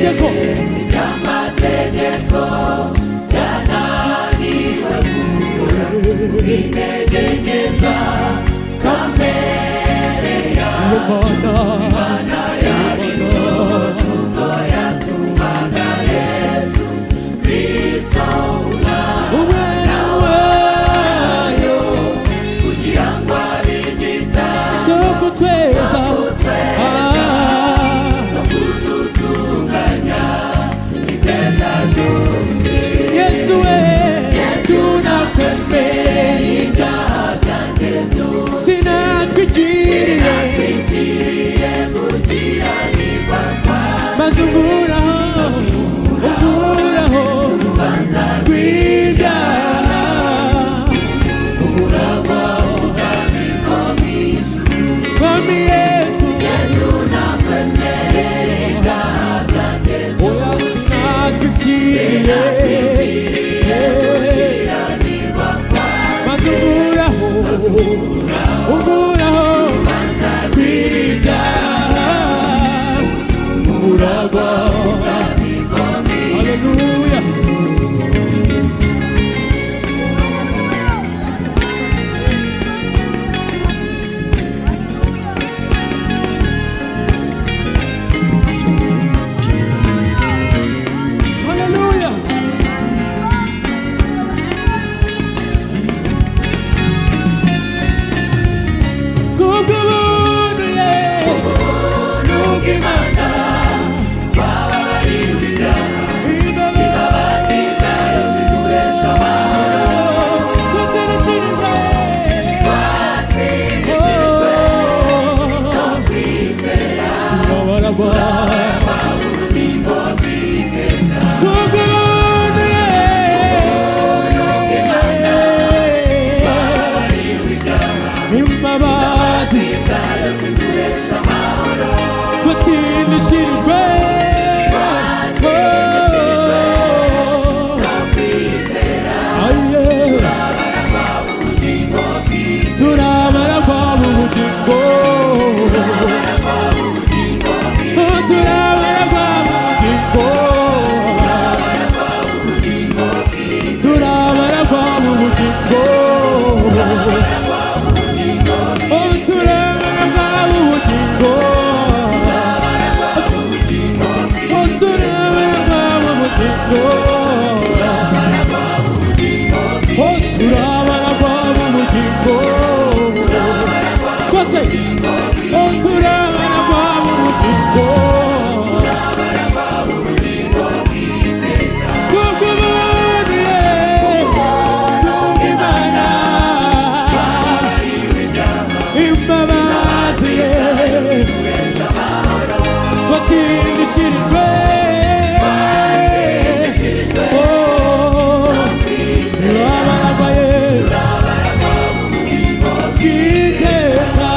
Iby'amategeko. Iby'amategeko yananiwe gukora, intege nke za kamere yacu. Imana. Imana yabisoje ubwo yatumaga Yesu Kristo umwana Umwana wayo, wayo, kugira ngo abe igitambo cyo kutweza. Ah. No kudutunganya iteka ryose. Yesu we. Yesu, nakwemereye ibyaha byanjye byose. Sinatwikiriye. Sinatwikiriye gukiranirwa kwawe. Maze unguraho, unguraho Urubanza rw'ibyaha. Umuragwa ubwami bwo mu ijuru. Mwami Yesu. Yesu, nakwemereye ibyaha byanjye Oya. byose. Sinatwikiriye. Sinatwikiriye gukiranirwa kwawe. Maze unguraho, unguraho Urubanza rw'ibyaha, umuragwa ubwami bwo mu ijuru. Haleluya. Haleluya. Kubw'ubuntu ye. Ubuntu bw'Imana twababariwe ibyaha. Imbabazi zayo ziduhesha amahoro. Dutsindishirijwe. Twatsindishirijwe no kwizera. Turabaragwa. Ubugingo bw'iteka. Kubw'ubuntu ye. Bw'Imana twababariwe ibyaha. Imbabazi Imbabazi zayo ziduhesha amahoro. Twatsindishirijwe. Twatsindishirijwe no kwizera. Aye. Turabaragwa ubugingo bw'iteka. Turabaragwa mu bugingo. Turabaragwa ubugingo bw'iteka. Turabaragwa mu bugingo. Turabaragwa ubugingo bw'iteka. Turabaragwa mu bugingo. Turabaragwa ubugingo. Oh, turabaragwa mu bugingo. Oh, turabaragwa mu bugingo. Oh, turabaragwa mu bugingo. Twese. Oh, turabaragwa mu bugingo. Kubw'ubuntu ye, kubw'Imana, imbabazi ye, twatsindishirijwe. Oh, turabaragwa ye bw'iteka.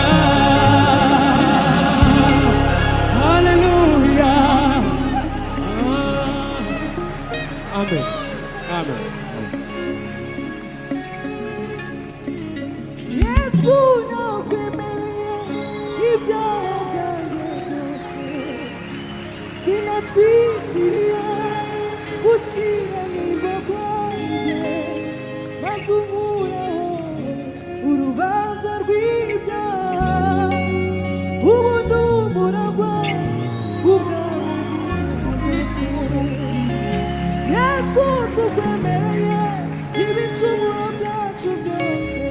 Haleluya. Amen. Amen. Yesu, nakwemereye ibyaha byanjye byose. Sinatwikiriye gukiranirwa kwanjye, maze unkuraho urubanza rw'ibyaha. Ubu ndi umuragwa w'ubwami bw'iteka ryose. Yesu, tukwemereye ibicumuro byacu byose.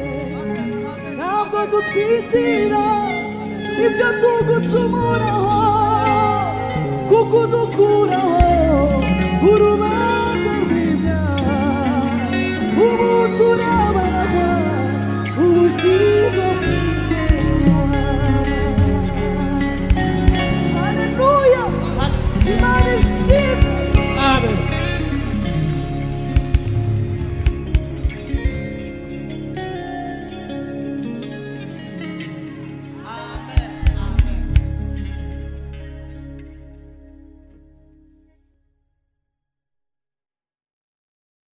Ntabwo dutwikira ibyo tugucumuraho, kuko udukunda.